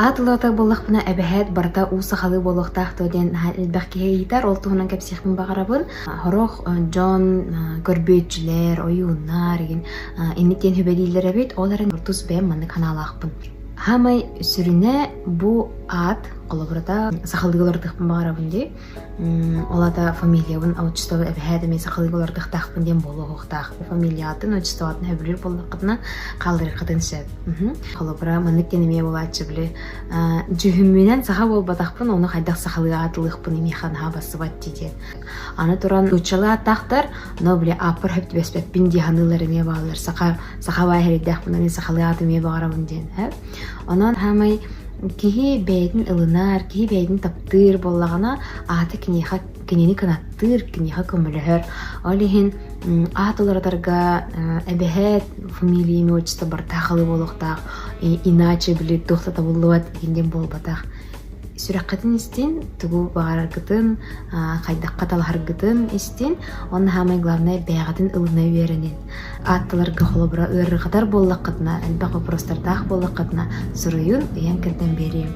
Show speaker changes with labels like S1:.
S1: Аат ылата буоллахпына, эбэһээт барыта уу сахалыы буолуохтаах дуо диэн наһаа элбэх киһи ыйытар. Ол туһунан кэпсиэхпин баҕарабын. Сорох дьон көрбүөччүлэр, ойууннар игин инник диэн сүбэлииллэр эбит. Ол эрэн тус бэйэм маннык санаалаахпын. Хаамай сүрүнэ бу аат холобурата сахалыы уларытыахпын баҕарабын дии. Ол аата фамилиябын, отчествобун эбэһээт эмиэ сахалыы уларытыахтаахпын диэн буолуохтаах. Фамилиятын, отчествотын сөбүлүүр буоллаххытына хаалларыаххытын сөп. Холобура, маннык диэн эмиэ буолааччы били дьүһүммүнэн саха буолбатахпын, ону хайдах сахалыы аатылыахпын миэхэ наһаа бассыбат дии диэн. Аны туран нууччалыы ааттаахтар, но били ааппар сөп түбэспэппин дии саныыллар эмиэ бааллар. Саха саха баай эрэйдээхпин, мин сахалыы ааты эмиэ баҕарабын диэн. Онон хаамай киһи бэйэтин ылынар, киһи бэйэтин таптыыр буоллаҕына, аата киниэхэ кинини кынаттыыр, киниэхэ көмөлөһөр. Ол иһин аат уларытарга эбэһээт фамилия, имя, отчество барыта сахалыы буолуохтаах, иначе били туох да табыллыбат игин диэн буолбатах. Сүрэххитин истин, тугу баҕараргытын, хайдахха талаһаргытын истин, уонна саамай главное бэйэҕитин ылына үөрэнин. Аатталарга холобура ыарырҕатар буоллаххытына, элбэх вопростардаах буоллаххытына суруйун, ыйан кэрдэн биэриэм.